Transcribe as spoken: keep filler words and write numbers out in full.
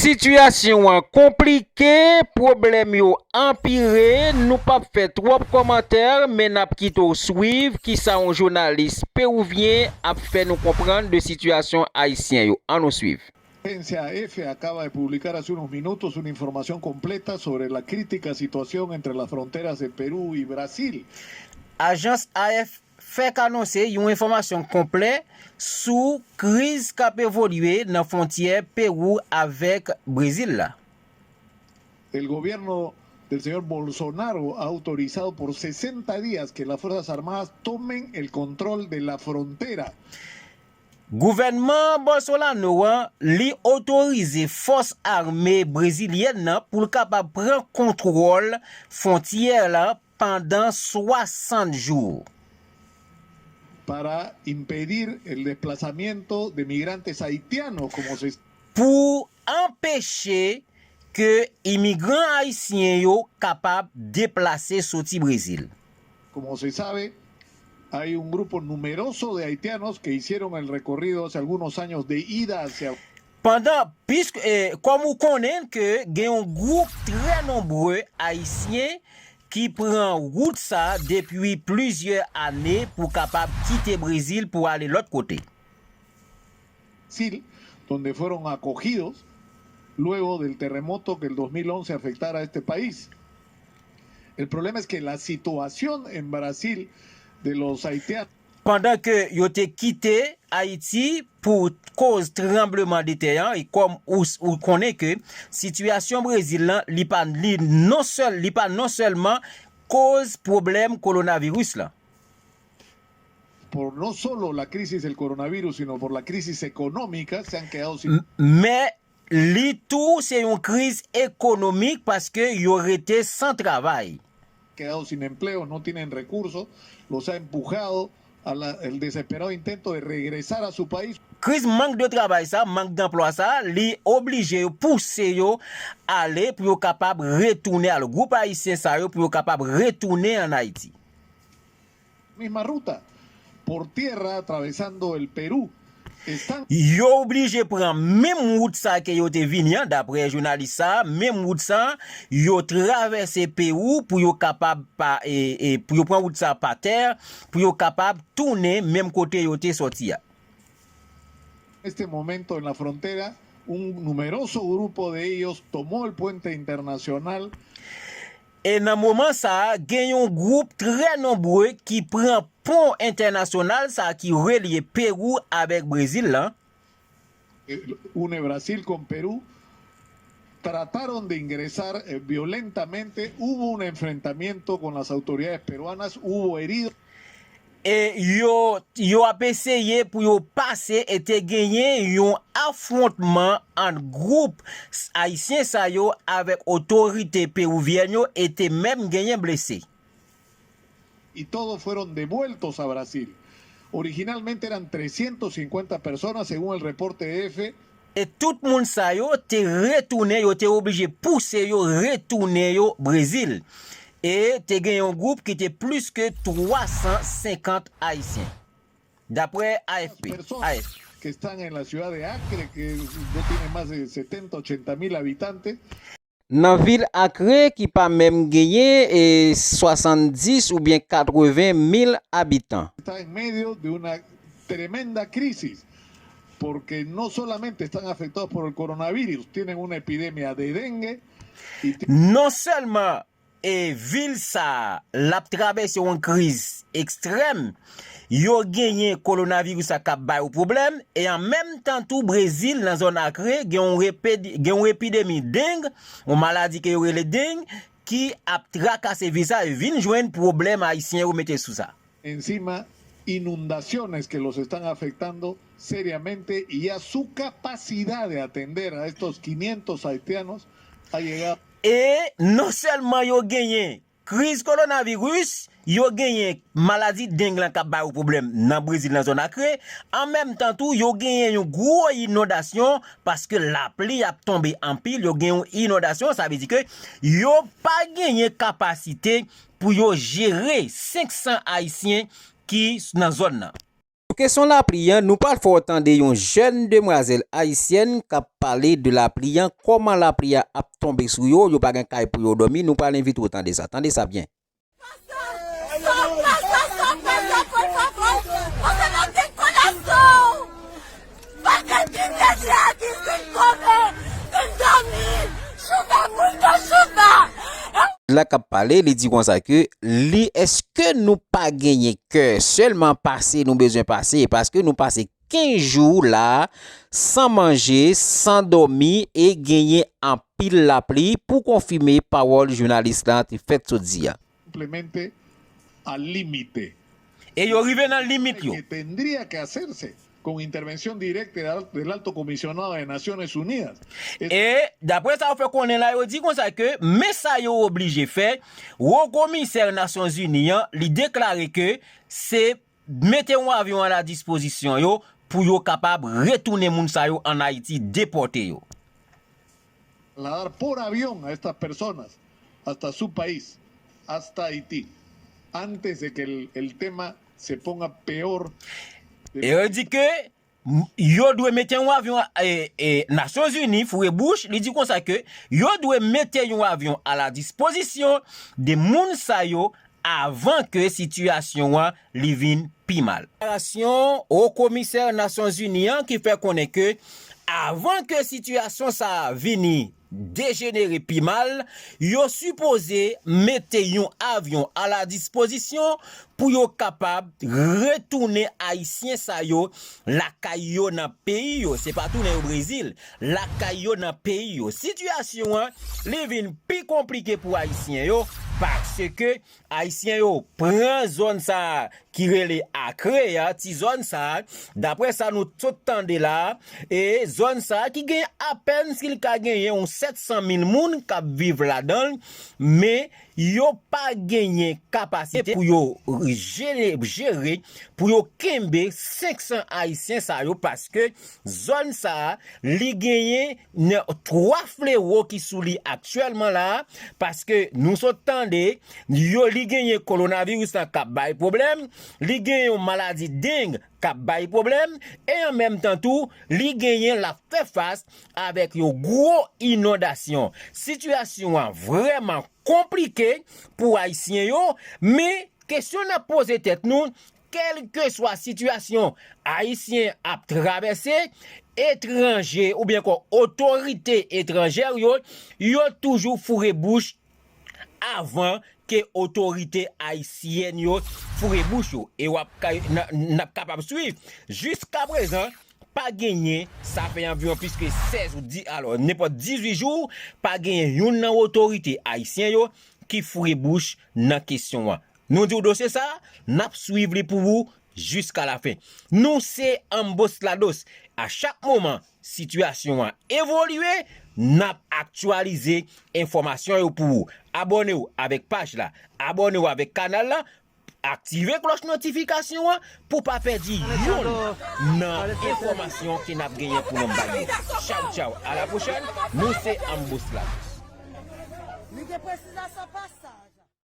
Sitiyasyon an konplike, pwoblèm yo anpire, nou p ap fè twòp kòmantè, men n ap kite w swiv kisa yon jounalis peruvyen ap fè nou konprann de sitiyasyon ayisyen yo. Ann nou swiv. Agencia F acaba de publicar hace unos minutos una información completa sobre la crítica situación entre las fronteras de Perú y Brasil. Ajans A F fèk anonse yon enfòmasyon konplè sou kriz k ap evolye nan fwontyè Pewou avèk Brezil la. El gobierno del señor Bolsonaro ha autorizado por sesenta días que las Fuerzas Armadas tomen el control de la frontera. Gouvènman Bolsonaro an, li otorize fòs ame brezilyèn nan pou l kapab pran kontwòl fwontyè la pandan swasant jou. Para impedir el desplazamiento de migrantes haitianos, como se Pou anpeche ke imigran ayisyen yo kapab deplase soti Brezil. Como se sabe, hay un grupo numeroso de haitianos que hicieron el recorrido hace algunos años de ida hacia Pandan, piske, eh, kòm ou konnen ke gen yon gwoup trè nonbre ayisyen ki pran wout sa depi plizyè ane pou kapab kite Brezil pou ale lòt kote. Brasil, donde fueron acogidos luego del terremoto que el dos mil once afectara a este país. El problema es que la situación en Brasil de los haitianos Pandan ke yo te kite Ayiti pou koz tranbleman de tè an, e kòm ou, ou konnen ke sitiyasyon Brezil lan, li pa, li non sèl, li pa non sèlman koz pwoblèm kowonaviris lan. Por no solo la crisis del coronavirus, sino por la crisis económica, se han quedado sin Men li tou se yon kriz ekonomik paske yo rete san travay. Quedado sin empleo, no tienen recursos, los ha empujado al desesperado intento de regresar a su país. Kriz mank de travay sa, mank danplwa sa, li oblije yo, pouse yo ale pou yo kapab retounen al. Gwoup ayisyen sa yo pou yo kapab retounen ann Ayiti. Misma ruta, por tierra, atravesando el Perú. Yo oblije pran menm wout sa ke yo te vini an, daprè jounalis sa, menm wout sa, yo travèse Pewou pou yo kapab pa, e, e, pou yo pran wout sa pa tè, pou yo kapab tounen menm kote yo te sòti a. En este momento en la frontera, un numeroso grupo de ellos tomó el puente internacional. E nan moman sa a, gen yon gwoup trè nonbre ki pran pon entènasyonal sa a ki relye Pewou avèk Brezil lan. Une Brasil con Perú, trataron de ingresar violentamente, hubo un enfrentamiento con las autoridades peruanas, hubo heridos. E yo, yo ap eseye pou yo pase e te genyen yon afwontman ant gwoup ayisyen sa yo avèk otorite pewivyèn yo e te menm genyen blese. Y todos fueron devueltos a Brasil. Originalmente eran trescientos cincuenta personas, según el reporte de F. E tout moun sa yo te retounen, yo te oblije pouse yo retounen yo Brezil. E te gen yon gwoup ki te plis ke twa san senkant Ayisyen. Daprè A F P. Personas que están en la ciudad de Acre, que no tiene más de setenta, ochenta mil habitantes. Nan vil Akre ki pa menm genyen e swasanndis oubyen katreven mil abitan. Está en medio de una tremenda crisis, porque no solamente están afectados por el coronavirus, tienen una epidemia de dengue. Non sèlman e vil sa a, l ap travèse yon kriz ekstrèm, yo genyen kowonaviris la k ap ba yo pwoblèm, e an menm tan tou Brezil nan zòn Akre gen yon, gen yon epidemi deng, yon maladi ke yo rele deng, ki ap trakase vil sa, e vin jwenn pwoblèm ayisyen yo mete sou sa. Encima, inundaciones que los están afectando seriamente y ya su capacidad de atender a estos quinientos haitianos ha llegado. E non sèlman yo genyen kriz kowonaviris, yo genyen maladi deng lan k ap ba yo pwoblèm nan Brezil nan zòn Akre, an menm tan tou yo genyen yon gwo inondasyon paske lapli ap tonbe anpil, yo gen yon inondasyon, sa vle di ke yo pa genyen kapasite pou yo jere senk san Ayisyen ki nan zòn nan. Kesyon lapli an, nou pral fè w tande yon jèn demwazèl ayisyèn k ap pale de lapli an, kòman lapli a ap tonbe sou yo, yo pa gen kay pou yo dòmi, nou pral envite w tande sa. Tande sa byen. Pasa, pasa, pasa, por favor. Você não tem coração. Para que te deje aquí sin comer, sin dormir. Chuva, muito chuva. La k ap pale, li di konsa ke li, èske nou pa genyen kè sèlman pase nou bezwen pase, paske nou pase kenz jou la san manje, san dòmi e genyen anpil lapli, pou konfime pawòl jounalis la te fèk sot di a. Simplemente al límite. E yo rive nan limit yo. Que tendría que hacerse con intervención directa del, del alto comisionado de Naciones Unidas. E dapre sa yo fè konnen la, yo di konsa ke men sa yo oblije fè, wo komisè Nasyonzini an, li deklare ke se mete yon avyon a la dispozisyon yo pou yo kapab retounen moun sa yo ann Ayiti, depòte yo. Trasladar por avión a estas personas hasta su país, hasta Haití, antes de que el, el tema se ponga peor. E yo di ke yo dwe mete yon avyon, e, e, Nasyonzini foure bouch, li di konsa ke yo dwe mete yon avyon a la dispozisyon de moun sa yo avan ke sitiyasyon an li vin pi mal. Deklarasyon wo komisè Nasyonzini an ki fè konnen ke avan ke sitiyasyon sa a vini dejenere pi mal, yo sipoze mete yon avyon a la dispozisyon pou yo kapab retounen Ayisyen sa yo lakay yo nan peyi yo. Se pa tounen yo Brezil, lakay yo nan peyi yo. Sitiyasyon an, li vin pi konplike pou Ayisyen yo, paske Ayisyen yo pran zòn sa a ki rele Akre a, ti zòn sa a, dapre sa nou tout tande la a, e zòn sa a ki gen apèn si l ka genyen yon sèt san mil moun k ap viv ladan l, men yo pa genyen kapasite pou yo jere, jere, pou yo kenbe senk san Ayisyen sa yo, paske zòn sa a, li genyen nan twa flewo ki sou li aktyèlman la a, paske nou sot tande, yo, li genyen kowonaviris lan k ap bay pwoblèm, li genyen yon maladi deng k ap bay pwoblèm, e an menm tan tou, li genyen l ap fè fas avèk yon gwo inondasyon. Sitiyasyon an vrèman konplike pou Ayisyen yo, men kesyon n ap poze tèt nou, kèlkeswa sitiyasyon Ayisyen ap travèse, etranje oubyen ankò otorite etranjè yo, yo toujou foure bouch avan ke otorite ayisyèn yo foure bouch yo. E w ap ka, n, n ap kapab swiv. Jiskaprezan, pa genyen, sa fè anviwon plis ke sèz ou di, alò, nenpòt dizuit jou, pa genyen youn nan otorite ayisyen yo ki foure bouch nan kesyon an. Nou di w dosye sa a, n ap swiv li pou ou jiska lafen. Nou se Ambos Lados. A chak moman sitiyasyon an evolye, n ap aktyalize enfòmasyon yo pou ou. Abòne w avèk paj la, abòne w avèk kanal la, aktive klòch notifikasyon an pou w pa pèdi youn nan enfòmasyon ke n ap genyen pou nou bay yo. Tchaw, tchaw, a la pwochèn, nou se Ambos Lados. Li gen presizasyon pase.